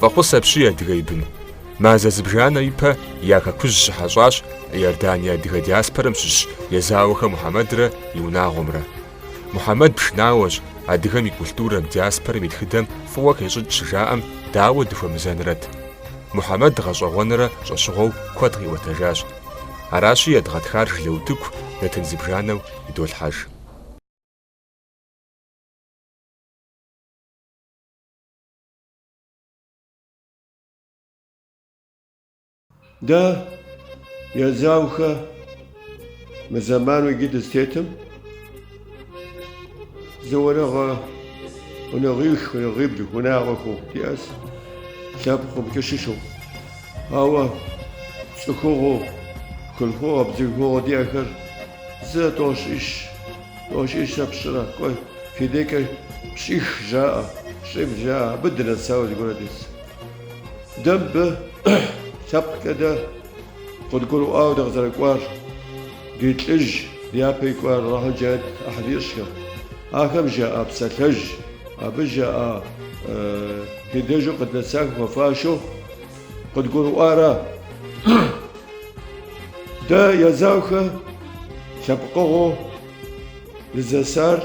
Фӏэхъус апщий, адыгэ и бын. Мазэ зыбжанэ ипэ я хэкужь щыхьэщӏащ Иордание адыгэ диаспорэм щыщ Езауэхэ Мухьэмэдрэ и унагъуэмрэ. Мухьэмэд пшынауэщ, адыгэм и культурэм, диаспорэм и тхыдэм фӏыуэ хещӏыкӏ щыжаӏэм дауэ дыхуэмызэнрэт? Мухьэмэд гъэщӏэгъуэнрэ щӏэщыгъуэу куэд къиӏуэтэжащ. Аращи, едгъэтхар жылэ утыку нэтын зыбжанэу идолъхьэж. Дэ, Езаухэ, мы зэману иджы дызытетым, зы унагъуэ, унагъуих, унагъуибл унагъуэхэу диӏэс, лъэпкъымкӏэ щыщу. Ауэ цӏыхугъэу, хъулъхугъэ, бзылъхугъэ диӏэхэр зы тӏощӏищ, тӏощӏищрэ пщӏырэ, кӏуэ, фи декӏэ пщӏих жаӏэ, пщӏибл жаӏэ, абы дынэсауэ зыгуэрэ дис. Дэ мыбы лъэпкъкӏэ дэ къыдгурыӏуауэ дыкъызэрыкӏуар, ди лӏыжь ди япэ икӏуар Алыхьым джэнэт ӏыхьлы ищӏхэ. Ахэм жаӏа псалъэжь, абы жаӏа фи дежу къыднэсахэм хуэфащэу къыдгурыӏуара. Дэ Езаухэ лъэпкъыгъуэу дызэсар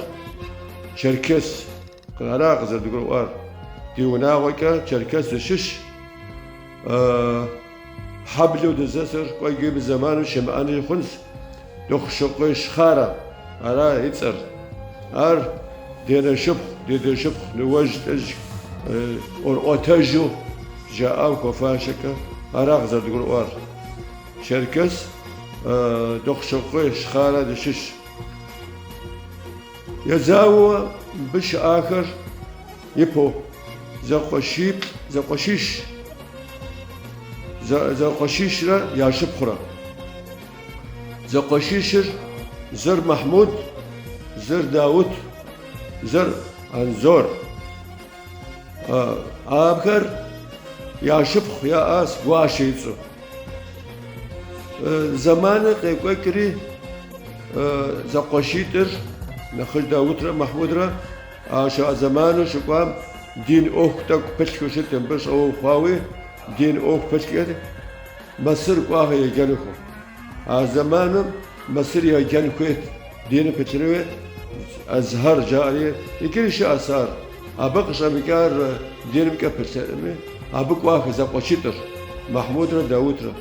черкес. Ара къызэрыдгурыӏуар. Ди унагъуэкӏэ черкес дыщыщ, хьэблэу дызэсыр кӏуэ иджы мы зэманым щымыӏэни хъунщ, Дохъушыкъуей Щхъарэ, ара и цӏэр. Ар ди анэ шыпхъу, ди адэ шыпхъу, ныуэжь лӏыжь ӏуэрыӏуэтэжу жаӏам хуэфащэкӏэ, ара къызэрыдгурыӏуар. Черкес Дохъушыкъуей Щхъарэ дыщыщ. Езауэ мыбы щыӏахэр ипэу зэкъуэшиплӏ, зэкъуэшищ, зэкъуэшищрэ я шыпхъурэ. Зэкъуэшищыр зыр Махьмуд, зыр Даут, зыр Анзор. Ахэр я шыпхъу яӏащ Гуащэ и цӏэу. Зэманыр къекӏуэкӏри, зэкъуэшитӏыр, нэхъыжь Даутрэ Махьмудрэ, а щыӏэ зэману щыкӏуам дин ӏуэху тӏэкӏу пылъхэу щыт, мыбы щӏэуэ хъуауи, дин ӏуэху пылъхэр Мысыр кӏуахэ еджэнухэу. А зэманым Мысыр еджэн хуейт, диным пылъынуи, Азхьэр жаӏэри, иджыри щыӏэс ар. Абы къыщӏэмыкӏар динымкӏэ пылъырми, абы кӏуахэ зэкъуэшитӏыр, Махьмудрэ Даутрэ.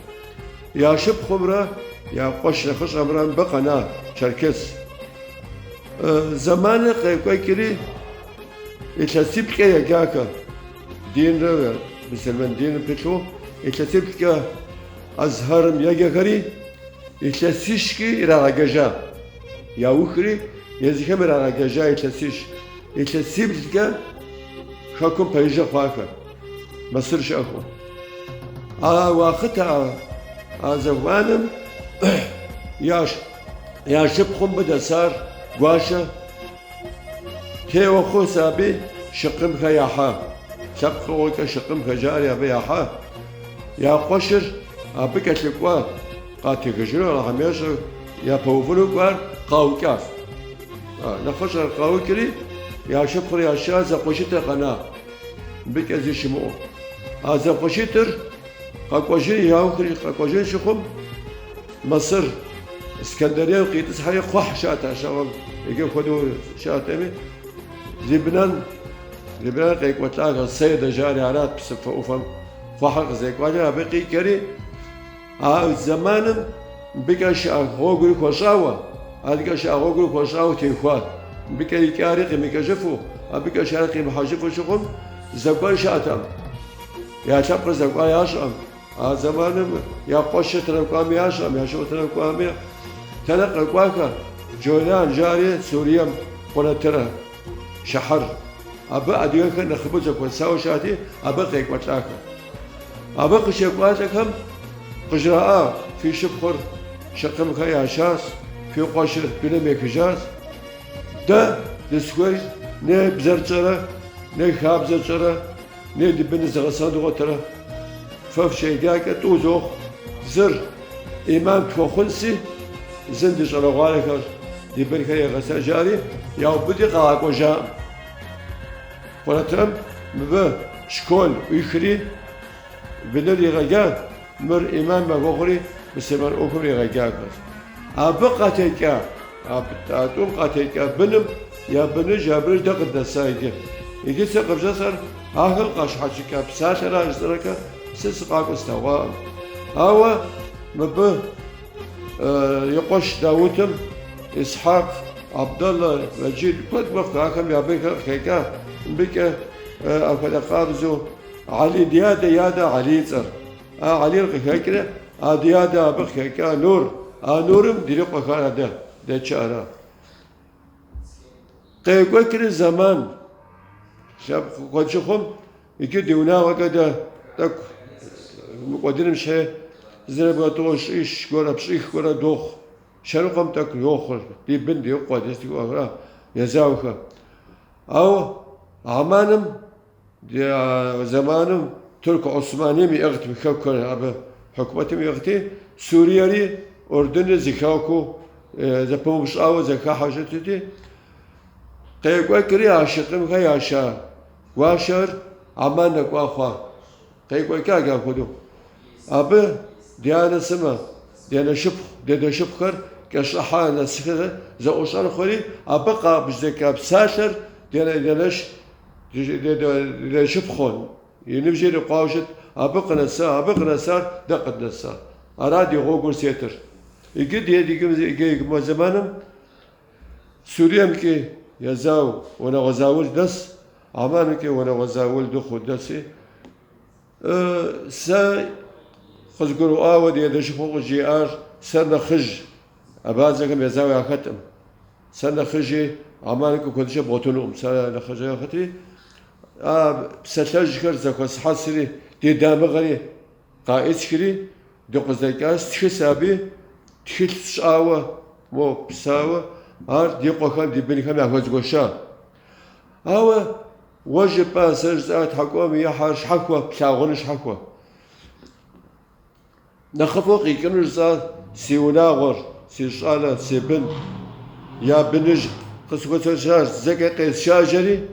Я шыпхъумрэ я къуэш нэхъыщӏэмрэ мыбы къэна Черкес. Зэманыр къекӏуэкӏри, илъэсиплӏкӏэ еджахэ, динрэ мусульмэн диным пылъу, илъэсиплӏкӏэ Азхьэрым еджэхэри илъэсищкӏи ирагъэджэжа. Яухри езыхэм ирагъэджэжа илъэсищ. Илъэсиблкӏэ хэкум пэжыжьэ хъуахэр, Мысыр щыӏэхэу. А уахъыт а зэманым я шыпхъум мыбы дэсар Гуащэ теуэ хъус аби Шыкъымхэ яхьа. Лъэпкъыгъуэкӏэ Шыкъымхэ жаӏэри абы яхьа. Я къуэшыр абы кӏэлъыкӏуа, къатехыжыну Алыхьым ещӏэ, япэувыну кӏуар къаукӏащ. Нэхъыщӏэр къаукӏри, я шыпхъур яща, зэкъуэшитӏыр къэна, мыбыкӏэ зи щымыӏэу. А зэкъуэшитӏыр къэкӏуэжын яухри къэкӏуэжын щыхъум, Мысыр Искандерием къитӏысхьэри кхъухь щыӏэт а щыгъуэм, иджы хуэдэу щыӏэтэми, Либнан, Либнан къекӏуэлӏахэр, Сейдэ жаӏэри арат псы ӏуфэм кхъухьыр къызекӏуалэр, абы къикӏэри, А зэманым мыбыкӏэ щыӏэ гъуэгури хуэщӏауэ, адэкӏэ щыӏэ гъуэгури хуэщӏауэ техуат. Мыбыкӏэ икӏари къимыкӏыжыфу, абыкӏэ щыӏэри къимыхьэжыфу щыхъум, здэкӏуэн щыӏэтэкъым. Я лъэпкъыр здэкӏуар ящӏэкъым. А зэманым я къуэшыр тэнэ кӏуами ящӏэкъым, я шыпхъур тэнэ кӏуами. Тэнэ къэкӏуахэ, Джолан жари Сурием Къунейтӏэрэ щыхьэр. Абы адыгэхэр нэхъыбэу зэхуэсауэ щыӏэти, абы къекӏуэлӏахэ. Абы къыщекӏуалӏэхэм къыжраӏа, фи шыпхъур Шыкъымхэ ящащ, фи къуэшыр дунейм ехыжащ. Дэ Дызыхуейр ней бзэр тщӏэрэ, ней хабзэ тщӏэрэ, ней ди быныр зыгъэсэн дгъуэтэрэ. Фэ фыщеджакӏэ тӏу зохъу. Зыр ӏимам тхуэхъунси, зым ди щӏалэгъуалэхэр, ди бынхэр егъэсэн жари, яубыди къагъэкӏуэжаӏым. Хъуэрэтрэм мыбы школ ӏуихри, быныр иригъэджа, мыр ӏимам яхуэхъури муслъымэн ӏуэхум иригъэджахэщ. Абы къатекӏа, а тӏум къатекӏа быным я быныж, я быныж дэ къыднэса иджы. Иджы сэ къыбжесӏэр ахэр къащхьэщыкӏа псалъэра жысӏэрэкӏэ сэ сыкъакӏуэу слъэгъуакъым. Ауэ мыбы и къуэш Даутым, Исхьэкъ, Абдаллэ, Мэджид куэд мэхъу ахэм я бынхэр къыхэкӏа, мыбыкӏэ апхуэдэ къабзэу Алий ди адэ и адэ Алий и цӏэр. А Алийр къыхэкӏрэ, а ди адэ абы къыхэкӏа Нур, а Нурым дрикъуэхэр адэ дэчыӏэра. Къекӏуэкӏри зэман лъэпкъ куэд щыхъум, иджы ди унагъуэкӏэ дэ тӏэкӏу мыкӏуэдыным щхьей зы нэбгырэ тӏощӏищ гуэрэ, пщӏих гуэрэ дохъу. Щэныкъуэм тӏэкӏу йохъур, ди бын, ди къуэ, ди сытыхуэхра, Езауэхэ. Ауэ Амманым Ди зэманым Тырку Османием иӏыгът мы хэкухэр абы хьукумэтым иӏыгъти, Суриери Урдынри зы хэкуу зэпымыупщӏауэ зэхыхьэу щытти, къекӏуэкӏри а Шыкъымхэ яша гуащэр Амман нэкӏуа хъуа. Къекӏуэкӏа апхуэдэу. Абы ди анэ сымэ, ди анэ шыпхъу, ди адэ шыпхъухэр кӏэщӏыхьа нэсхэр зэӏущӏэн хъури, абы къабжьэдэкӏа псалъэр ди анэш Ди шыпхъу и ныбжь ирикъуауэ щыт, абы къынэса, абы къынэсар дэ къыднэса. Ара ди гъуэгур зытетыр. Иджы ди иджы мы зэманым Суриемкӏи Езау унагъуэ заул дэс, Амманымкӏи унагъуэ заул дыхъуу дэси. Сэ къызгурыӏуауэ ди адэ шыпхъум къызжиӏар сэ нэхъыжь абазэхэм Езау яхэткъым. Сэ нэхъыжьи Амманкӏэ куэдыщэ бгъуэтынукъым, сэ нэхъыжь яхэтри, а псалъэжьхэр зэхуэсхьэсри, ди дамыгъэри къаӏисхри, дыкъыздэкӏащ, стхы сэ абы тхылъ сщӏауэ, мо псауэ, ар ди къуэхэм, ди бынхэм яхуэзгуэша. Ауэ уэ жыпӏа, сэ жысӏа тхьэкӏумэм ихьэр щхьэхуэ, плъагъуну щхьэхуэ. Нэхъыфӏу къикӏыну жысӏар си унагъуэр, си щӏалэ, си бын, я быныж къысхуэсэщащ, зэкӏэ къесшажьэри,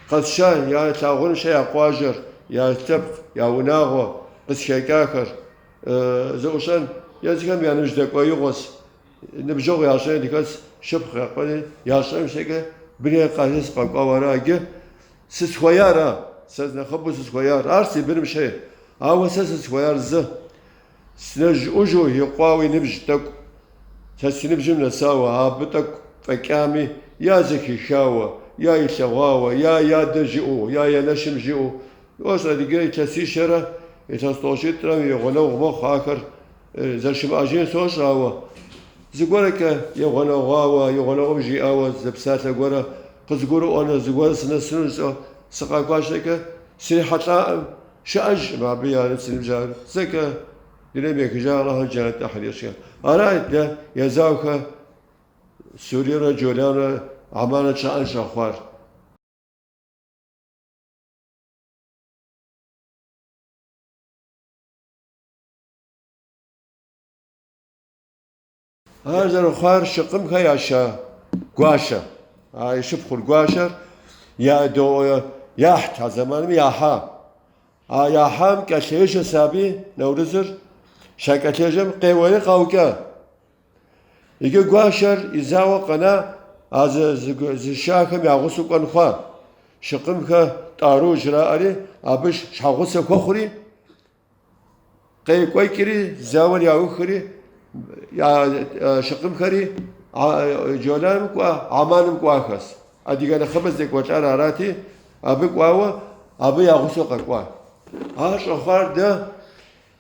къэсша ялъагъун щхьэ я къуажэр, я лъэпкъ, я унагъуэ къысхэкӏахэр зэӏущӏэн езыхэм я ныбжь дэкӏуеигъуэс, ныбжьэгъу ящӏэни дыхэс, шыпхъу я къуэри ящӏэным щхьэкӏэ бынхэр къашэри сыкъэкӏуауэ ара иджы. Сызыхуеяра? Сэ нэхъыбэу сызыхуеяр, ар си быным щхьей. Ауэ сэ сызыхуеяр зы. Сынэжьӏужу икъуауэ и ныбжь тӏэкӏу. Сэ си ныбжьым нэсауэ, абы тӏэкӏу фӏэкӏами, я зэхихауэ, я илъэгъуауэ, я и адэ жиӏэу, я и анэшым жиӏэу. Уощӏэ, иджы илъэсищэрэ илъэс тӏощӏитӏрэм и гъунэгъу мэхъу ахэр зэрыщымыӏэжын сощӏэ, ауэ зыгуэрэкӏэ и гъунэгъуауэ, и гъунэгъум жиӏауэ зы псалъэ гуэрэ Къызгурыӏуэну зыгуэр сынэсыну жысӏэу сыкъэкӏуа щхьэкӏэ, срихьэлӏаӏым, щыӏэжкъым абы я си ныбжьэгъур. Зэкӏэ дунейм ехыжа Алыхьым джэнэт ӏыхьлы ищӏ. Ара дэ Езауэхэ Суриерэ Джоланрэ Амманрэ щыӏэн щӏэхъуар. Ар зэрыхъуар Шыкъымхэ яша гуащэ. А и шыпхъур гуащэр яхьт а зэманым яхьа. А яхьам кӏэлъежьэс аби Наурызыр щакӏэлъежьэм къеуэри къаукӏа. Иджы гуащэр и закъуэ къэна а зышахэм я гъусэу кӏуэн хъуа. Шыкъымхэ Тӏару жраӏэри абы щхьэгъусэ хуэхъури, Къекӏуэкӏри, зауэр яухри, я Шыкъымхэри Джоланым кӏуа, Амманым кӏуахэщ. Адыгэ нэхъыбэ здекӏуэлӏар арати, абы кӏуауэ, абы я гъусэу къэкӏуа. Ар щӏэхъуар дэ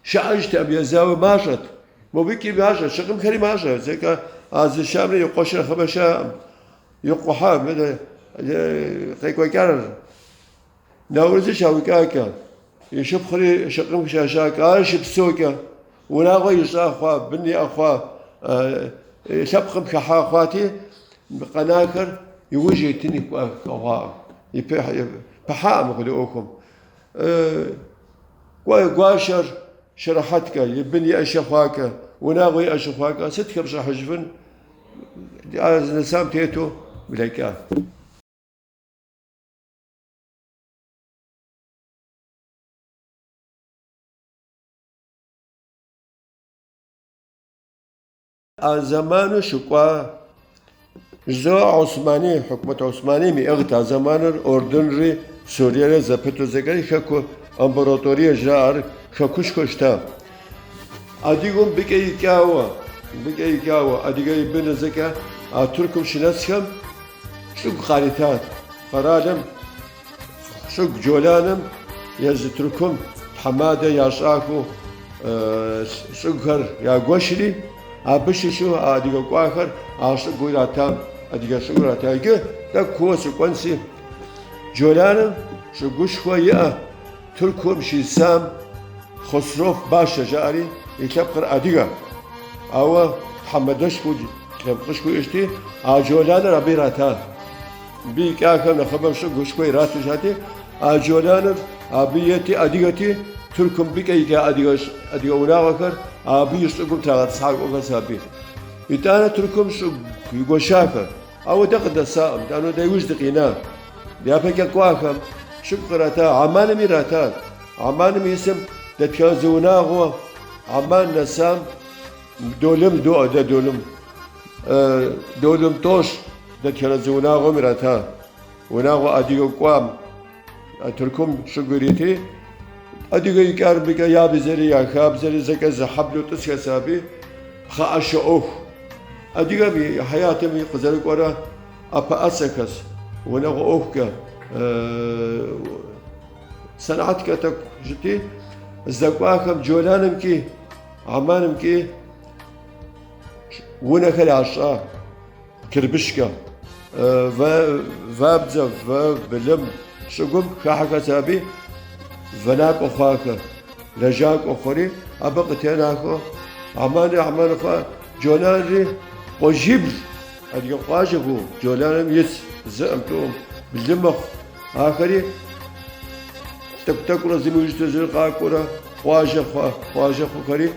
щыӏэжтэкъым, Езауэ мащӏэт. Мобыкӏи мащӏэт, Шыкъымхэри мащӏэт. Зэкӏэ а зышамрэ и къуэшыр нэхъыбэ щыӏэкъым. И къухьэ, къекӏуэкӏар Наурызыр щаукӏакӏэ, и шыпхъури Шыкъым щащакӏэ, ар щыпсэукӏэ, унагъуэ ищӏа хъуа, бын иӏэ хъуа, лъэпкъым хыхьа хъуати, къэнахэр Иужь итын хъуакъым, пыхьакъым апхуэдэ ӏуэхум. Кӏуэ гуащэр щырыхьэткӏэ, и бын иӏэ щыхъуакӏэ, унагъуэ иӏэ щыхъуакӏэ, сыт хэпщӏыхьыжыфын? Ар зынэсам тету блэкӏа. А зэману щыкӏуа жызоӏэ Османи, хьукумэт Османийм иӏыгът а зэманыр Ордынри Суриери зэпыту зэкӏэри хэку императорие жраӏэ, ар хэкушхуэ щыта. Адыгэу мыбыкӏэ икӏауэ, мыбыкӏэ икӏауэ, адыгэ и быныр зэкӏэ а Тыркум щынэсхэм щӏыгу къаритат къэралым. Щӏыгу Джоланым езы Тыркум тхьэмадэ ящӏахэу щӏыгухэр ягуэшри, абы щыщу а адыгэ кӏуахэр а щӏыгу иратам, адыгэ щӏыгу ирата. Иджы тӏэкӏу кууэ сыкӏуэнси, Джоланым щӏыгушхуэ иӏэ Тыркум щисам Хъусроф Бащэ жаӏэри и лъэпкъыр адыгэ, ауэ тхьэмадэшхуэу лъэпкъышхуэ иӏэщти, а Джоланыр абы ирата. Мыбы икӏахэм нэхъыбэм щӏыгушхуэ ирату щати, а Джоланыр абы ети, адыгэти, Тыркум мыбыкӏэ икӏа адыгэ унагъуэхэр абы и щӏыгум трагъэтӏысхьа кӏуэхэс абы. Итӏанэ Тыркум щӏыгу игуэшахэр, ауэ дэ къыдэсакъым, итӏанэ дэ иужь дыкъина. Япэкӏэ кӏуахэм щӏыгу кърата, Амманым ирата. Амманым исым дэтхэнэ зы унагъуэ Амман нэсам долым доӏэ дэ долым. Долым тӏощ дэтхэнэ зы унагъуэм ирата. Унагъуэ адыгэ кӏуам Тыркум щӏыгу ирити, адыгэ икӏар мыбыкӏэ я бзэри, я хабзэри зэкӏэ зы хьэблэу тӏысхэс аби, пхъэӏэщэ ӏуэху. Адыгэм и хьэятым къызэрыкӏуэрэ ӏэпэӏэсэхэс, унагъуэ ӏуэхукӏэ, сэнӏэткӏэ тӏэкӏу щыти, здэкӏуахэм Джоланымкӏи, Амманымкӏи унэхэр ящӏа чырбышкӏэ. Вабдзэ, вэ, былым щӏыгум хыхьэхэс аби, вэнакӏуэ хъуахэ, лэжьакӏуэ хъури, абы къытенахэу Амманри Амман хъуа, Джоланри къуажибл адыгэ къуажэхэу Джоланым ис зыӏым, тӏум, блы мэхъу. Ахэри тӏэкӏу-тӏэкӏурэ зым иужькӏэ зыр къакӏуэрэ къуажэ хъуа, къуажэ хъухэри.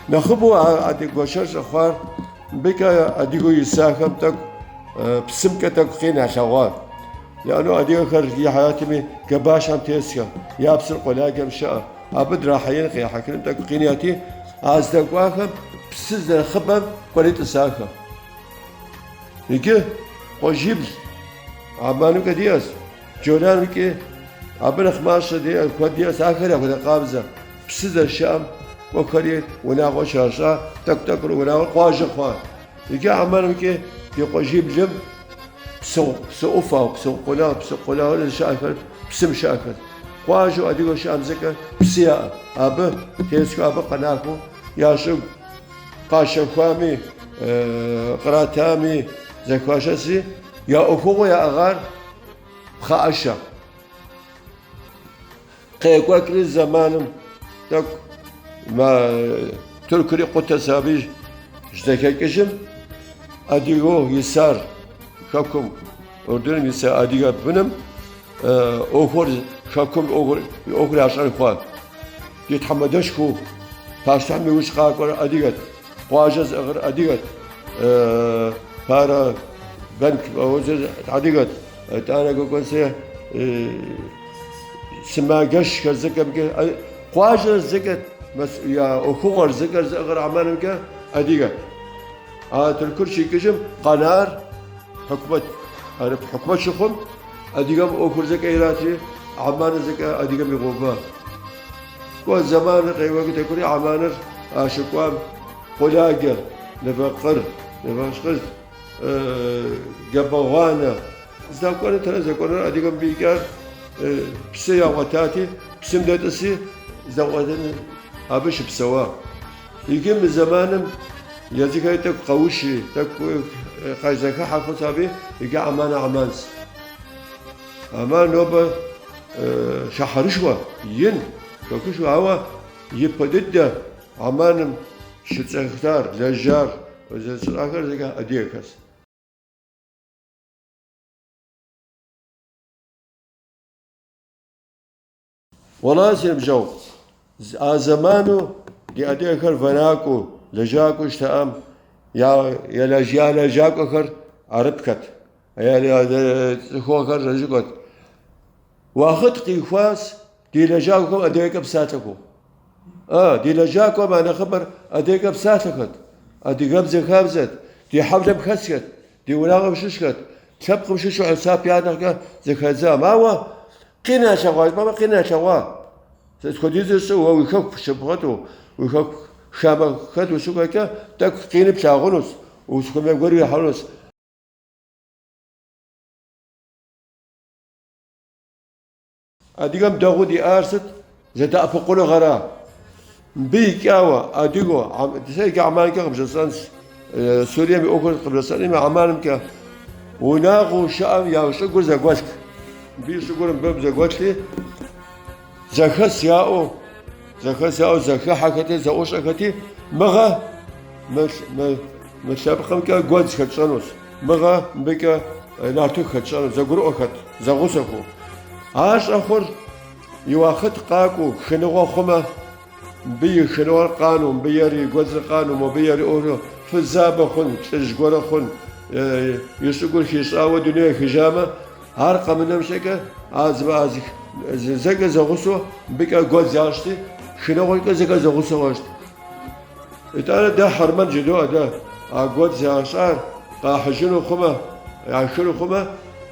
Нэхъыбэу а адыгэ гуэшэр щӏэхъуар мыбыкӏэ адыгэу исахэм тӏэкӏу псымкӏэ тӏэкӏу къин ялъэгъуа. Яӏэну адыгэхэр и хьэятми габащхьэм тесхэ, я псыр къуэладжэм щыӏэ. Абы драхьеин къехьэхыным тӏэкӏу къин яти, а здэкӏуахэм псы зэрыхъыбэм кӏуэри тӏысахэ. Иджы къуажибл Амманымкӏэ диӏэщ, Джоланымкӏи абы нэхъ мащӏэ диӏэ, куэд диӏэщ, ахэр яхуэдэ къабзэ. Псы зэрыщыӏэм кӏуэхэри унагъуэ щащӏа, тӏэкӏу-тӏэкӏурэ унагъуэр къуажэ хъуа. Иджы Амманымкӏи ди къуажиблым псы, псы ӏуфэ, псы гъунэгъу, псы гъунэгъур щыӏэхэр, псым щыӏэхэр. Къуажэу адыгэу щыӏэм зэкӏэ псы яӏэ. Абы тесхэу, абы къэнахэу я щӏыгу къащэхуами, къратами зэхуашэсри, я ӏуэхугъуэ яӏыгъар пхъэӏэщэ. Къекӏуэкӏри зэманым тӏэкӏу Тыркури къутэс аби щызэхэкӏыжым адыгэу исар хэкум, Урдыным иса адыгэ быным ӏуэхур, хэкум ӏуэхур, и ӏуэхур ящӏэн хъуа. Ди тхьэмадэшхуэу пащтыхьым иужь къакӏуэр адыгэт, къуажэ зыӏыгъыр адыгэт, парэ банк адыгэт. Итӏанэ кӏуэкӏуэнси сымаджэщхэр зэкӏэмкӏэ, къуажэр зэкӏэ я ӏуэхугъуэр зэкӏэр зыӏыгъыр Амманымкӏэ адыгэт. А Тыркур щикӏыжым къэнар хьукумэт, хьэрып хьукумэт щыхъум, адыгэм ӏуэхур зэкӏэ иратри, Амманыр зэкӏэ адыгэм игъэува. Кӏуэ зэманыр къеуэкӏи тӏэкӏури Амманыр а щыкӏуам къуэладжэ, Нывэкъыр, Нывэщкъыр, Габэгъуанэ. Здэкӏуэнур тэрэ здэкӏуэнур адыгэм мыбы икӏар псы ягъуэтати, псым дэтӏыси здэкӏуэтын абы щыпсэуа. Иджы мы зэманым езыхэри тӏэкӏу къэушри, тӏэкӏу къэзэхыхьэ хъус аби, иджы Амман Амманс. Амман нобэ шэхьэрышхуэ, ин, хэкушхуэ, ауэ ипэ дыдэ Амманым щыцӏэхтар, лэжьар, зэщӏахэр зэкӏэ адыгэхэс. Уэлла, си ныбжьэгъу, а зэману ди адыгэхэр вэнакӏуэу, лэжьакӏуэу щытаӏам я лэжьакӏуэхэр арыпхэт, я цӏыхугъэхэр лэжьакӏуэт. Уахъыт къихуащ ди лэжьакӏуэхэм адыгэкӏэ псалъэхэу. А, ди лэжьакӏуэм а нэхъыбэр адыгэкӏэ псалъэхэт, адыгэбзэ хабзэт, ди хьэблэм хэсхэт, ди унагъуэм щыщхэт, лъэпкъым щыщу хьисап я нэхъкӏэ зэхэдзам. Ауэ къин ялъэгъуа жыпӏэмэ, къин ялъэгъуа. Сыт хуэдизу щӏы уэ уи хэку щыбгъэту, уи хэку хамэ хэт ущыкӏуэкӏэ, тӏэкӏу къини плъагъунущ, узыхуэмей гуэри уихьэнущ. Адыгэм дэгъуэу диӏар сыт? Зэдэӏэпыкъуныгъэра? Мыбы икӏауэ, адыгэу, сэ иджы Амманкӏэ къыбжесӏэнщ, Сурием и ӏуэхур къыбжесӏэнуми, Амманымкӏэ унагъуэу щыӏэм я щӏыгур зэгуэлът. Мыбы и щӏыгур мыбы зэгуэлъти, зэхэс яӏэу, зэхэс яӏэу зэхыхьэхэти, зэӏущӏэхэти, мыгъэ мы лъэпкъымкӏэ гуэдз хэтщӏэнущ. Мыгъэ мыбыкӏэ нартыху хэтщӏэну, зэгурыӏуэхэт, зэгъусэхэу. Ар щӏэхъур и уахъыт къакӏуэу, хыныгъуэ хъумэ, мыбы и хыныгъуэр къану, мыбы ер и гуэдзыр къану, мобы ер и ӏуэхур фызабэ хъун, лӏыжь гуэрэ хъун, и щӏыгур хищӏауэ дуней ехыжамэ, ар къэмынэм щхьэкӏэ а зэкӏэ зэгъусэу мыбыкӏэ гуэдз ящӏти, хыныгъуэкӏэ зэкӏэ зэгъусэу ящӏт. Итӏанэ дэ хьэрмэн жыдоӏэ дэ а гуэдз ящӏар къахьыжыну хъумэ, яшхыну хъумэ,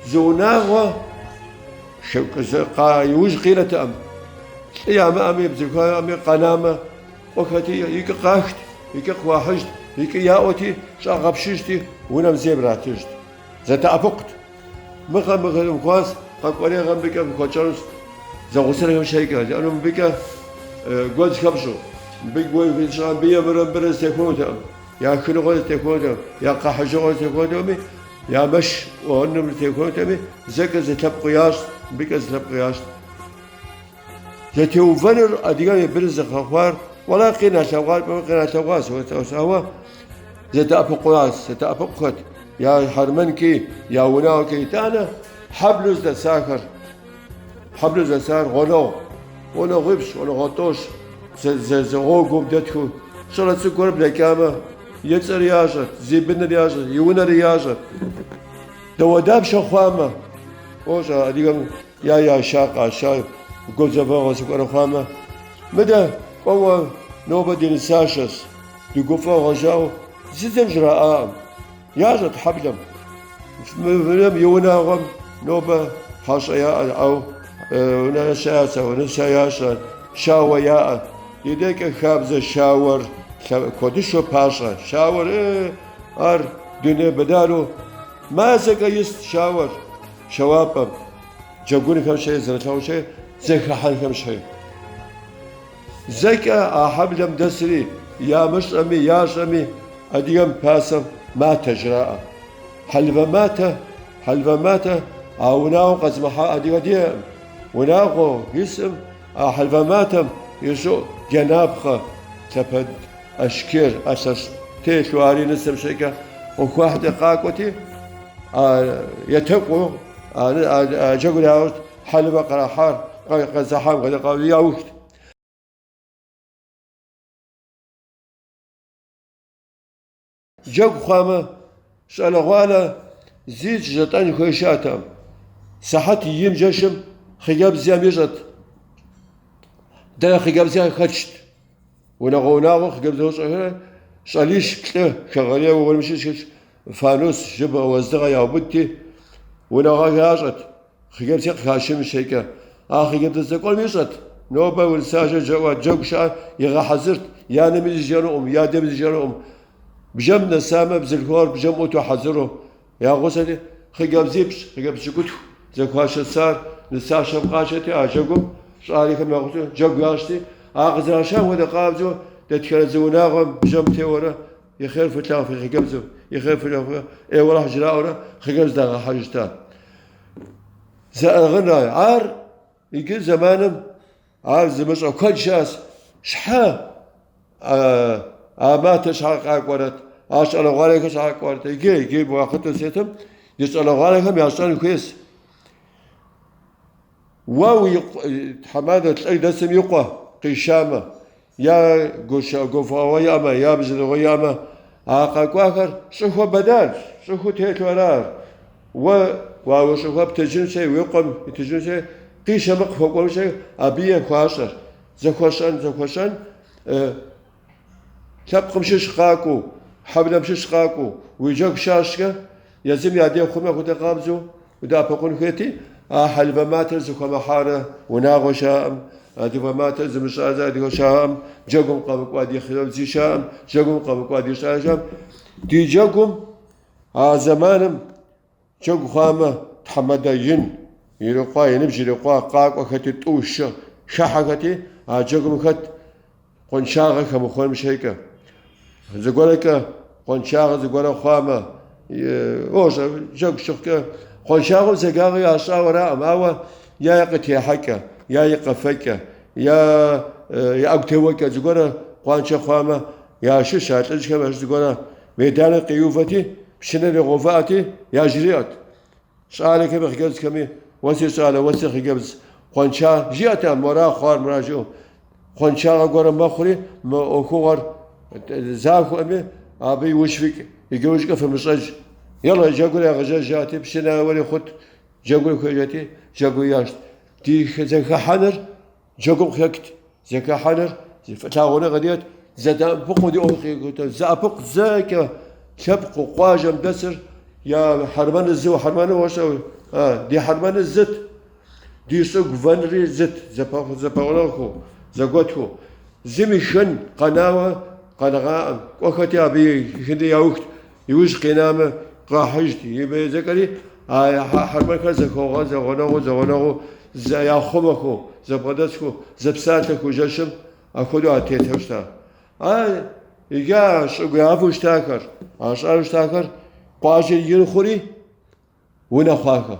зы унагъуэ иужь къинэтэкъым. Лӏы ямыӏэми, бзылъхугъэ ямыӏэми къэнамэ, кӏуэхэти икӏи къахт, икӏи къыхуахьыжт, икӏи яӏуэти, щӏагъэпщыжти, унэм зейм ратыжт. Зэдэӏэпыкъут. Мыгъэ мыгъэ мыхуащ, къэкӏуэрей гъэм мыбыкӏэ мыхуэтщӏэнущ, зэгъусэнхэм щхьэкӏэ, жаӏэну мыбыкӏэ гуэдз хэпщӏу. Мыбы гуэдз щӏа, мыбы емырэ мыбырэ зэтехуэнутэкъым, я хыныгъуэ зэтехуэнутэкъым, я къэхьыжыгъуэ зэтехуэнутэкъыми, я мэш ӏуэным зэтехуэнутэкъыми, зэкӏэ зы лъэпкъ ящӏт, мыбыкӏэ зы лъэпкъ ящӏт. Зэтеувэнур адыгэм и быныр зыхъэхъуар, уэла къин ялъэгъуар, пӏэмэ къин ялъэгъуащ, ауэ зэдэӏэпыкъуащ, зэдэӏэпыкъухэт, я хьэрмэнкӏи, я унагъуэкӏи. Итӏанэ хьэблэу здэсахэр, хьэблэу здэсахэр гъунэгъу, гъунэгъуипщӏ, гъунэгъуэ тӏощӏ, зы гъуэгум дэтхэу, щӏалэ цӏыкӏу гуэр блэкӏамэ, и цӏэр ящӏэрт, зи быныр ящӏэрт, и унэри ящӏэрт. Дауэдапщэ хъуамэ, уощӏэ адыгэм Я яша къаша гузэвэгъуэ зыгуэр хъуамэ, мыдэ кӏуэуэ нобэ ди нысашэщ, ди гуфӏэгъуэ жаӏэу зы зым жраӏакъым. Ящӏэт хьэблэм. Мыбым и унагъуэм нобэ хьэщӏэ яӏэ, ау нысэ ящӏэ, нысэ ящӏэ, щауэ яӏэ. Ди декӏэ хабзэ щауэр куэдыщэу пащӏэ. Щауэр, э, ар дуней бэдару мазэкӏэ ист щауэр. Щауапӏэм, джэгунхэм щхьей, зэрылъагъу щхьей, зэхыхьэнхэм щхьей. Зэкӏэ а хьэблэм дэсри, ямыщӏэми, ящӏэми, адыгэм пасэм матэ жраӏэ. Хьэлвэ матэ, хьэлвэ матэ а унагъуэм къэзымыхьа адыгэ диӏэкъым. Унагъуэу исым а хьэлвэ матэм и щӏыӏу джанапхъэ, лъэпэд, ӏэшкер, ӏэлъэщӏ телъу ари нысэм щхьэкӏэ къыхуахьти къакӏуэти, Етэкӏуу а джэгур ящӏт, хьэлывэ кърахьар, къэзыхьам хуэдэ яухт. Джэгу хъуамэ, щӏалэгъуалэ зи жытӏэн хуей щыӏэтэкъым. Сыхьэт им жэщым хъыджэбзхэм ищӏэт. Дэ хъыджэбзхэр хэтшт. Унагъуэ-унагъуэ хъыджэбз щӏэхэр щӏалищ плӏы хэгъэрейуэ гуэрым щыщ фанус, жьыбгъэ, уэздыгъэ яубыдти, унагъуэхэр ящӏэт, хъыджэбзхэр къыхашыным щхьэкӏэ. А хъыджэбз цӏыкӏуэм ищӏэт, нобэ нысащӏэ джэгуа джэгу щыӏэр игъэхьэзырт, и анэми зыжриӏэнукъым, и адэми зыжриӏэнукъым. Бжэм нэсамэ, бзылъхугъэр бжэм ӏуту хьэзыру я гъусэти, хъыджэбзипщӏ, хъыджэбз пщыкӏутху зэхуашэсар нысащӏэм къашэти, а джэгум щӏалэхэм я гъусэу джэгу ящӏти, а къызэрашам хуэдэ къабзэу дэтхэнэ зы унагъуэм бжэм теуэрэ И хъер фылъагъу фи хъыджэбзым, и хъер фылъагъу, ӏейуэ уэлэхь жраӏэурэ хъыджэбз дагъэхьэжыта. Зэӏыгъын ар иджы зэманым ар зымыщӏэ куэд щыӏэщ. Щхьэ а матэ щхьэ къакӏуэрэт, а щӏалэгъуалэхэр щхьэ къакӏуэрэт. Иджы, иджы уахъыту сытым ди щӏалэгъуалэхэм ящӏэн хуейщ. Уэ уи тхьэмадэ лӏы дэсым и къуэ къишамэ, я гуфӏэгъуэ иӏэмэ, я бзылыгъуэ иӏэмэ, а къэкӏуахэр щӏыхуэ бэдар, щӏыхуэ телъу ара. Уэ уи щӏыхуэ птыжын щей, уи къуэм итыжын щей, къишэмэ къыхуэкӏуэн щей, абы е хуащӏэр. Зэхуэщӏэн, зэхуэщӏэн, лъэпкъым щыщ къакӏуэу, хьэблэм щыщ къакӏуэу, уи джэгу щащӏкӏэ, езым я дей хъумэ хуэдэ къабзэу удэӏэпыкъун хуейти, а хьэлывэ матэр зыхуэмыхьарэ унагъуэ щаӏэм, адыгэ матэр зымыщӏарэ адыгэ щаӏэм, джэгум къэмыкӏуа ди хъыджэбзи щаӏэм, джэгум къэмыкӏуа ди щӏалэ щаӏэм. Ди джэгум а зэманым Джэгу хъуамэ, тхьэмадэ ин ирикъуа, и ныбжь ирикъуа, къакӏуэхэти, тӏу-щы хыхьэхэти, а джэгум хэт къуаншагъэ хэмыхуэным щхьэкӏэ. Зыгуэрэкӏэ къуаншагъэ зыгуэрэ хъуамэ, уощӏэ, джэгу щыхъукӏэ, къуаншагъэу бзаджагъэ ящӏауэ араӏым, ауэ я и къытехьэкӏэ, я и къэфэкӏэ, я и ӏэгу теуэкӏэ зыгуэрэ къуаншэ хъуамэ, ящыщ а лӏыжьхэм ящыщ зыгуэрэ Мейданым къиувэти, пшынэр игъэувыӏэти, яжриӏэт. Щӏалэхэми хъыджэбзхэми, уэ си щӏалэ, уэ си хъыджэбз, къуанша, жиӏэт а мора хъуар, мора жиӏэу. Къуаншагъэ гуэрэ мэхъури, мы ӏуэхугъуэр захуэми, абы иужь фикӏ, иджы иужькӏэ фымыщӏэж. Елэ, джэгур ягъэжьэж жаӏэти, пшынауэри хъут, джэгур хуежьэти, джэгур ящӏт. Ди зэхыхьэныр Джэгум къыхэкӏт, зэхыхьэныр фӏылъагъуныгъэ диӏэт, зэдэӏэпыкъуу ди ӏуэху къикӏуэт, зэӏэпыкъу зэкӏэ лъэпкъыу къуажэм дэсыр я хьэрмэныр зыуэ, хьэрмэныр уощӏэ, ди хьэрмэныр зыт, ди щӏыгу вэнри зыт, зэпэгъунэгъухэу, зэгуэтхэу. Зым и шхын къэнауэ къэнэгъаӏым, кӏуэхэти абы и шхынри яухт, Иужь къинамэ, къахьыжт, зэкӏэри а хьэрмэнхэр зэхогъэ, зэгъунэгъуу, зэгъунэгъуу, яхъумэхэу, зэбгъэдэсхэу, зэпсалъэхэу жэщым апхуэдэу а тетхэу щыта. А иджы а щӏыгу явэу щытахэр, а щӏалэу щытахэр къуажэр ин хъури, Унэ хъуахэ.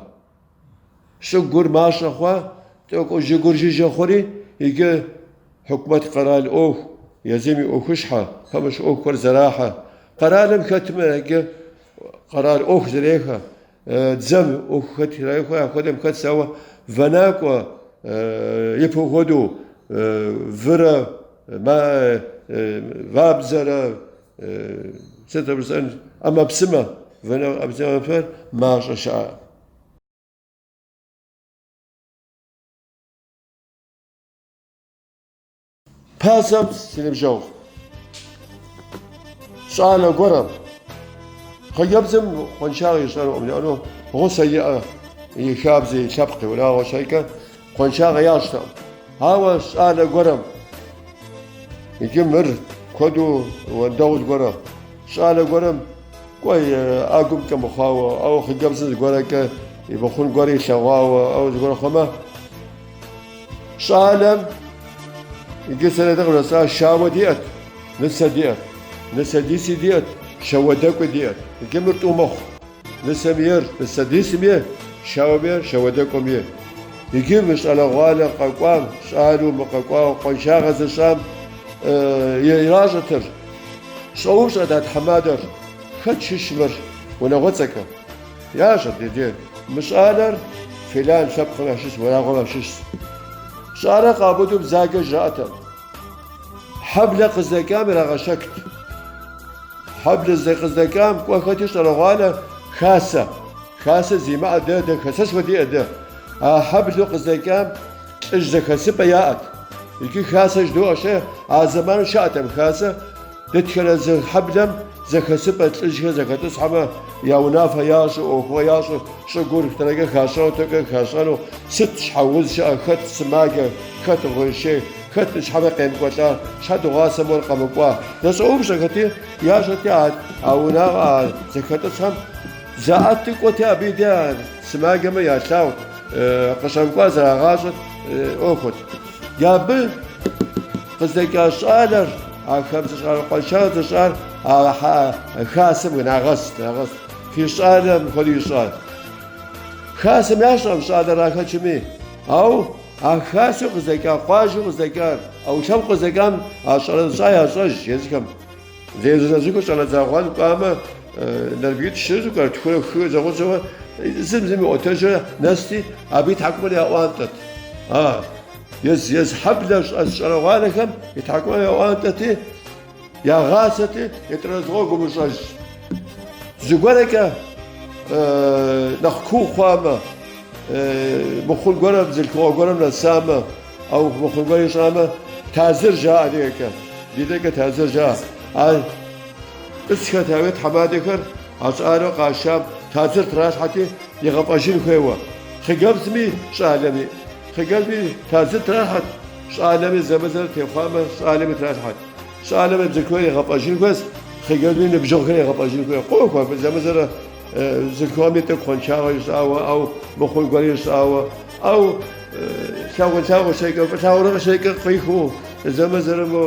Щӏыгур мащӏэ хъуа, тӏэкӏу жыгур жыжьэ хъури, иджы хьукумэт къэрал ӏуэху, езым и ӏуэхущхьэ, пэмыщӏ ӏуэхухэр зэрахьэ. Къэралым хэтмэ, иджы къэрал ӏуэху зэрехьэ, дзэм ӏуэху хэт зэрехьэ, апхуэдэм хэтщ, ауэ вэнакӏуэ ипэ хуэдэу вырэ вабзэрэ Сыт жысӏэн, ӏэмэпсымэ, вэнэ ӏэмэпсымэхэр мащӏэ щыӏэ. Пасэм си ныбжьэгъу щӏалэ гуэрым хъыджэбзым къуаншагъэ ищӏэнукъым жаӏэну гъусэ иӏэ и хабзэ, и лъэпкъ, и унагъуэ щхьэкӏэ къуаншагъэ ящӏтэкъым. Ауэ щӏалэ гуэрым Иджы мыр куэду уэндэгъу зыгуэрэ, щӏалэ гуэрым кӏуэ ӏэгумкӏэ мыхъуауэ, ауэ хъыджэбзым зыгуэрэкӏэ и мыхъун гуэр илъэгъуауэ, ауэ зыгуэрэ хъумэ, щӏалэм иджы сэ нетӏэ къывжесӏа щауэ диӏэт, нысэ диӏэт, нысэдиси диӏэт, щауэдэкӏуи диӏэт. Иджы мыр тӏу мэхъу. Нысэм ейр, нысэдисым ейр, щауэм ейр, щауэдэкӏуэм ейр. Иджы мы щӏалэгъуалэ къэкӏуам, щӏалэу мы къэкӏуауэ къуаншагъэ зыщӏам иращӏэтыр. Щӏэупщӏэт а тхьэмадэр, хэт щыщ мыр унагъуэцӏэкӏэ? Ящӏэт иджы, мы щӏалэр филан лъэпкъым ящыщ, унагъуэм ящыщщ. Щӏалэр къаубыду бзаджэ жраӏэтэкъым. Хьэблэ къыздэкӏам ирагъэщэкт. Хьэблэ къыздэкӏам кӏуэхэти щӏалэгъуалэ хасэ. Хасэ зимыӏэ дэ, дэ хасэшхуэ диӏэ дэ. А хьэблэу къыздэкӏам лӏыжь зэхэсыпӏэ яӏэт. Иджы хасэ жыдоӏэ щэ, а зэманым щыӏэтэкъым хасэ. Дэтхэнэ зы хьэблэм зэхэсыпӏэ лӏыжьхэр зэхэтӏысхьэмэ, я унафэ ящӏу, ӏуэхугъуэ ящӏу, щӏыгур тэнэкӏэ хащӏэну, тэнэкӏэ хащӏэну, сыт щхьэ уз щыӏэ, хэт сымаджэ, хэт гъуейщей, хэт ныщхьэбэ къемыкӏуэлӏа, щхьэ дыгъуасэ мор къэмыкӏуа. Зэщӏэупщӏэхэти, ящӏэти а унагъуэ а зэхэтӏысхьэм заӏэту кӏуэти абы и де а сымаджэмэ ялъагъут, къыщӏэмыкӏуар зэрагъащӏэт ӏуэхут. Абы къыздэкӏа щӏалэр, а хабзэ щӏалэ къуаншагъэ зыщӏар а хасэм нагъэст, нагъэст. Фи щӏалэм мыпхуэдэу ищӏар. Хасэм ящӏэкъым щӏалэр ахэчми, ауэ а хасэу къыздэкӏа, къуажэу къыздэкӏар, а лъэпкъ къыздэкӏам а щӏалэ зыщӏа ящӏэж езыхэм. Зезыщӏэжыху щӏалэ загъуэн кӏуамэ, нэрыбгитӏ щызу, кӏуэрэ тхурэ хы зэгъусэуэ, зым зым иӏуэтэжрэ нэсти, абы и тхьэкӏумэр яӏуантӏэт. А, ез, ез хьэблэ щӏэс щӏалэгъуалэхэм и тхьэкӏумэ яӏуантӏэти, ягъасэти, етӏрэзыгъуэ гумыщӏэж. Зыгуэрэкӏэ нэхъ куу хъуамэ, мыхъун гуэрым, бзылъхугъэ гуэрым нэсамэ, ауэ мыхъун гуэр ищӏамэ, тазыр жаӏэ адыгэкӏэ. Ди дэкӏэ тазыр жаӏэ. А тӏысхэт, ауэ тхьэмадэхэр а щӏалэу къашам тазыр тралъхьэти, игъэфӏэжын хуейуэ. Хъыджэбзми щӏалэми. Хъыджэбзми тазыр тралъхьэт, щӏалэми зэмызэр техъуамэ, щӏалэми тралъхьэт. Щӏалэми бзылъхугъэр игъэфӏэжын хуейщ, хъыджэбзми ныбжьэгъухэр игъэфӏэжын хуей. Къохуэ, зэмызэрэ бзылъхугъэми тӏэкӏу къуаншагъэ ищӏауэ, ау мыхъун гуэр ищӏауэ, ау лъагъунлъагъу щхьэкӏэ, фӏылъагъуныгъэ щхьэкӏэ къихуу, зэмызэрэ мо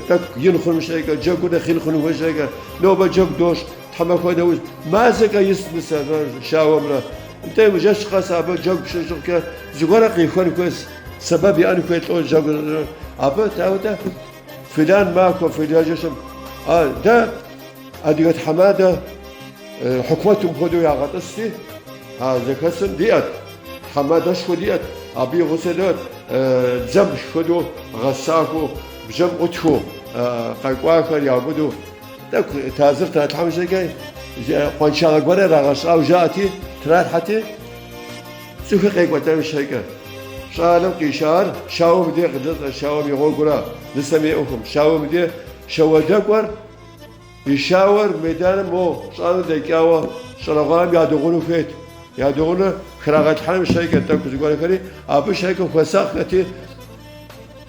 тӏэкӏу ин хъуным щхьэкӏэ, джэгур нэхъ ин хъуным щхьэкӏэ, нобэ джэгу дощӏ, тхьэмахуэ нэужь, мазэкӏэ ис нысэмрэ щауэмрэ. Нтӏэ, жэщ къэс абы джэгу пщӏы щыхъукӏэ зыгуэрэ къихуэн хуейщ, сэбэп иӏэн хуей лӏо джэгу. Абы тауэтэ филан махуэ, филан жэщым. А дэ адыгэ тхьэмадэ хьукумэтым хуэдэу ягъэтӏысти, а зэхэсым диӏэт, тхьэмадэшхуэ диӏэт, абы и гъусэ диӏэт, дзэм хуэдэу гъэсахэу, бжьэм ӏутхэу, къэкӏуахэр яубыду. Тӏэкӏу тазыр тралъхьэм щхьэкӏэ къуаншагъэ гуэрэ ирагъэщӏауэ жаӏэти, тралъхьэти, цӏыхур къекӏуэлӏэн щхьэкӏэ. Щӏалэм къишар щауэм дей къыдэщӏэ, щауэм и гъуэгура, нысэм и ӏуэхум. Щауэм дей щауэдэкӏуэр и щауэр меданым мо щӏалэм дэкӏауэ щӏалэгъуалэм ядыгъуну хуейт. Ядыгъуну храгъэлъхьэным щхьэкӏэ тӏэкӏу зыгуэрхэри, абы щхьэкӏэ хуэсакъхэти,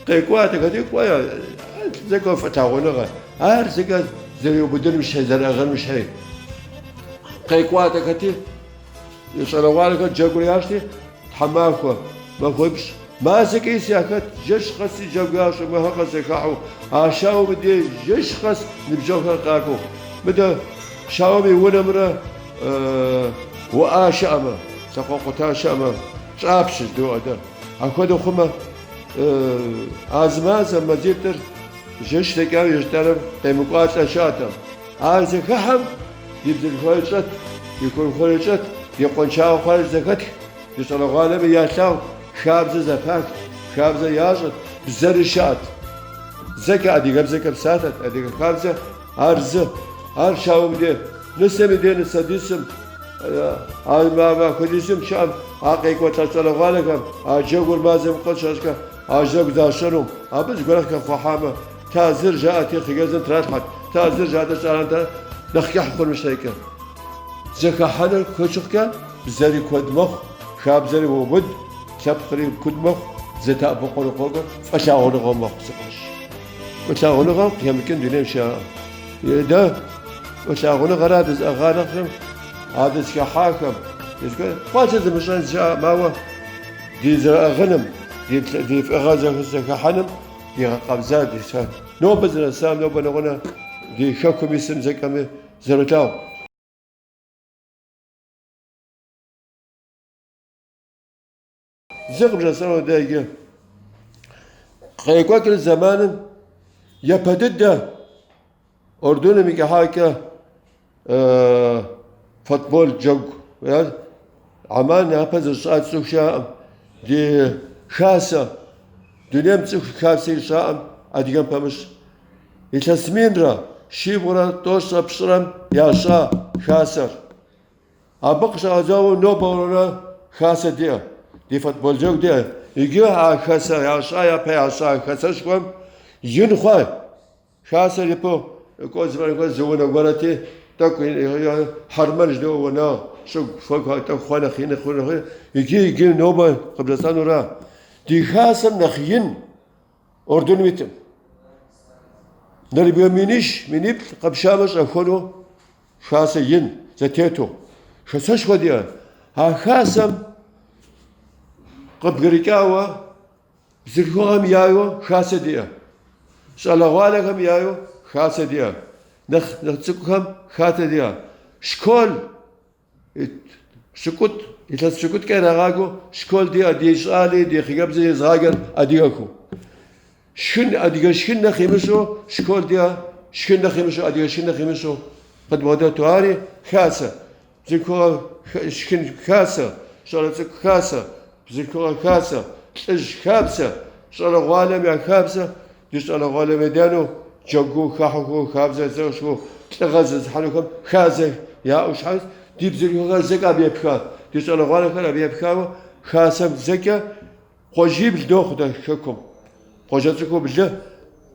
Къекӏуалӏэхэти, кӏуэ, зэкӏэ фӏылъагъуныгъэ, ар зэкӏэ зэриубыдыным щхьей, зэрыӏыгъыным щхьей. Къекӏуалӏэхэти, щӏалэгъуалэхэр джэгур ящӏти, тхьэмахуэ, махуипщӏ, мазэкӏэ ис яхэт, жэщ къэси джэгу ящӏу, махуэ къэс зэхыхьэу, а щауэм дей жэщ къэс ныбжьэгъухэр къакӏуэу. Мыдэ щауэм и унэмрэ уӏа щыӏэмэ, лъакъуэ къута щыӏэмэ, щӏапщ жыдоӏэ дэ. Апхуэдэу хъумэ, А зы мазэ мазитӏыр жэщ дэкӏауэ ещтӏанэм къемыкӏуалӏэ щыӏэтэкъым. А зэхыхьэм ди бзылъхугъэри щӏэт, ди хъурыхъуэри щӏэт, ди къуаншагъэ хъуари зэхэтх, ди щӏалэгъуалэми ялъагъу, хабзэ зэпахт, хабзэ ящӏэт, бзэри щыӏэт. Зэкӏэ адыгэбзэкӏэ псалъэт, адыгэ хабзэ ар зы. Ар щауэм дей, нысэм и дей нысэдисым, А махуэдизым щыӏэм а къекӏуэлӏэ щӏалэгъуалэхэм а джэгур мазэм къэс щащӏкӏэ а джэгу защӏыну, абы зыгуэрэ къыхэхъухьамэ, тазыр жаӏэти хъыджэбзым тралъхьэт, тазыр жаӏэти щӏалэм тралъхьэт, нэхъ кӏыхь хъуным щхьэкӏэ. Зэхыхьэныр куэд щыхъукӏэ бзэри куэд мэхъу, хабзэри уоубыд, лъэпкъри куэд мэхъу, зэдэӏэпыкъуну къокӏуэр фӏылъагъуныгъэ мэхъу си къуэш. Фӏылъагъуныгъэм къыхэмыкӏын дунейм щыӏэкъым. Дэ фӏылъагъуныгъэра дызыӏыгъа нэхъым, а дызыхыхьахэм, къуаншэ зымыщӏэн щыӏэкъым, ауэ ди зэрыӏыгъыным, ди фӏыгъэ зэхыхьэным дигъэкъэбза ди сэ. Нобэ зэрысам, нобэ нэгъунэ ди хэкум исым зэкӏэми зэролъагъу. Зы къыбжесӏэну дэ иджы. Къекӏуэкӏыр зэманым япэ дыдэ Ордуным и кӏыхьакӏэ футбол джэгу. Амман япэ зыщӏа цӏыху щыӏэкъым. Ди хасэ, дунейм цӏыху хасэ ищӏаӏым адыгэм пэмыщӏ. Илъэс минрэ щибгъурэ тӏощӏрэ пщӏырэм ящӏа хасэр. Абы къыщыщӏэдзауэ нобэ хасэ диӏэ, ди футбол джэгу диӏэ. Иджы а хасэ ящӏа, япэ ящӏа хасэшхуэм ин хъуа. Хасэр ипэу кӏуэ зыфӏэхуэ зы унэ гуэрэти, тӏэкӏу хьэрмэн жыдоӏэ унагъ, щӏыгу фэкӏу тӏэкӏу хъуа нэхъ ин хъу нэхъ иджы иджы нобэ къыбжесӏэнура. Ди хасэм нэхъ ин Ордуным итым. Нэрыбгэ минищ, миниплӏ къэпшамэ щӏэхуэну Хасэ ин зэтету, хасэшхуэ диӏэ. А хасэм къыбгырыкӏауэ бзылъхугъэм яйу хасэ диӏэ. Щӏалэгъуалэхэм яйу хасэ диӏэ. Нэхъ нэхъ цӏыкӏухэм хасэ диӏэ. Школ пщыкӏутӏ, илъэс пщыкӏутӏкӏэ ирагъаджэу школ диӏэ, ди щӏали, ди хъыджэбзи езыгъаджэр адыгэхэу. Шхын, адыгэ шхын нэхъ имыщӏэу школ диӏэ, шхын нэхъ имыщӏэу, адыгэ шхын нэхъ имыщӏэу къыдбгъэдэту. Ари хасэ, бзылъхугъэ шхын хасэ, щӏалэ цӏыкӏу хасэ. бзылъхугъэ хасэ, лӏыжь хабзэ, щӏалэгъуалэм я хабзэ, ди щӏалэгъуалэм едэну, джэгуу, хахьэхэу, хабзэ зэщӏу, лӏыгъэ зезыхьэнухэм хабзэ яӏэу щхьэ, ди бзылъхугъэхэр зэкӏэ абы епха, ди щӏалэгъуалэхэр абы епхауэ хасэм зэкӏэ къуажибл дохъу дэ хэкум. Къуажэ цӏыкӏуу блы,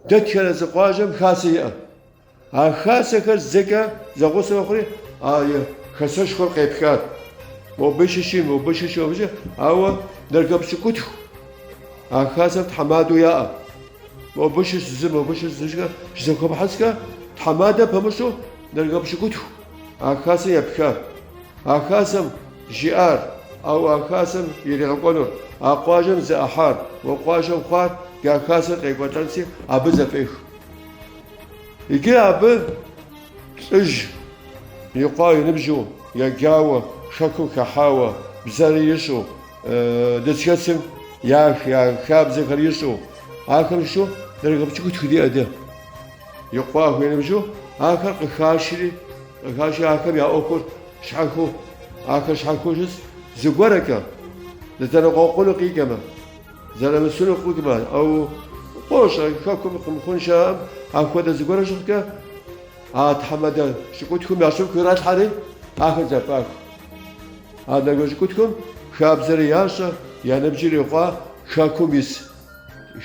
дэтхэнэ зы къуажэм хасэ иӏэ. А хасэхэр зэкӏэ зэгъусэ мэхъури, а хасэшхуэр къепхат. Мобы щыщи, мобы щыщи, мобы щыщи, ауэ нэбгырэ пщыкӏутху а хасэм тхьэмадэу яӏэ. Мобы щыщ зы, мобы щыщ зы щызэхуэпхьэскӏэ, тхьэмадэ пэмыщӏу нэбгырэ пщыкӏутху а хасэм епха. А хасэм жиӏар, ауэ а хасэм иригъэкӏуэнур, а къуажэм зэӏыхьар, мо къуажэм хъуар, я хасэр къекӏуэлӏэнси, абы зэфӏех. Иджы абы лӏыжь икъуа и ныбжьу, еджауэ, хэкум хыхьауэ, бзэри ищӏу, дызыхэсым я хабзэхэр ищӏу, ахэм щыщу нэбгырэ пщыкӏутху диӏэ дэ. Икъуа и ныбжьу ахэр къыхашри, къыхашри ахэм я ӏуэхур щхьэхуэу, ахэр щхьэхуэу щытщ, зыгуэрэкӏэ дызэныкъуэкъуну къикӏэмэ. Зэрымысыну къикӏмэ, ауэ къощӏэ, хэкум къымыхъун щыӏэкъым, апхуэдэ зыгуэрэ щыхъукӏэ, а тхьэмадэ пщыкӏутхум я щӏыб иралъхьэри, ахэр зэфӏах. А нэбгырэ пщыкӏутхум хабзэри ящӏэ, я ныбжьыр икъуа хэкум ис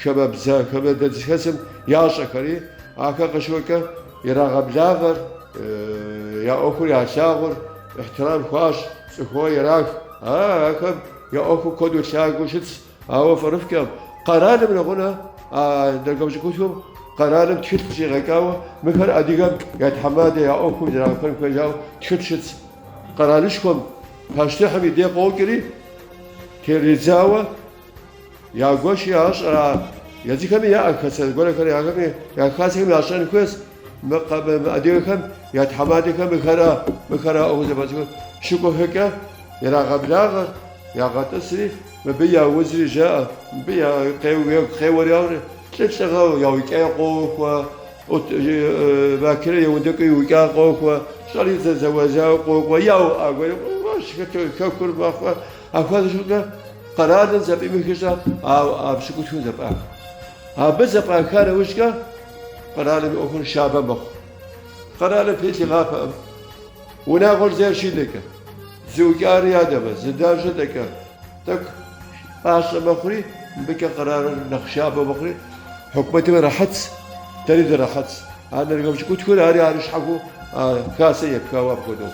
хамэбзэ, хамэ дызыхэсым ящӏэхэри, ахэр къыщыкӏуэкӏэ ирагъэблагъэр, я ӏуэхур ялъагъур, ихьтирам хуащӏ, цӏыхугъэ ирах. А ахэм Я ӏуэхур куэду лъагэу щытщ, ауэ фӏырыфӏкӏэ къэралым нэгъунэ а нэбгырэ пщыкӏутхум къэралым тхылъ къыщӏигъэкӏауэ, мыхэр адыгэм я тхьэмадэ я ӏуэхум зэрагъэхуэн хуей жаӏэу тхылъ щытщ. Къэралышхуэм пащтыхьым и дей къокӏри, теридзауэ ягуэши ящӏэр а езыхэми яӏэ хасэ гуэрхэр ахэми я хасэхэм ящӏэн хуейщ мы адыгэхэм я тхьэмадэхэм мыхэра, мыхэра ӏуэху зэфӏэзыхыр щыкӏуэхэкӏэ Ирагъэблагъэр, ягъэтӏысри, мыбы я узри жаӏэ, мыбы я къеуэр яури, лӏы лӏыгъэу яукӏа къохуэ, Бакирэ еундэкӏыу иукӏа къохуэ, щӏалитӏ зэуэзауэ къокӏуэ, яуӏа гуэри хэкур мэхъуэ. Апхуэдэ щыхъукӏэ къэралым зэфӏимыхыщӏэ а пщыкӏутхум зэфӏах. Абы зэфӏаха нэужькӏэ къэралым и ӏуэхур щабэ мэхъу. Къэралым телъ игъапэкъым. Унагъуэр зейр щидэкӏэ, зыукӏари ядэмэ, зыдар щыдэкӏэ, тӏэкӏу пӏащӏэ мэхъури, мыбыкӏэ къэралыр нэхъ щабэ мэхъури, хьукумэтым рэхьэтщ, дэри дырэхьэтщ. А нэбгырэ пщыкӏутхур ари ары щхьэхуэу а хасэ епхауэ апхуэдэу.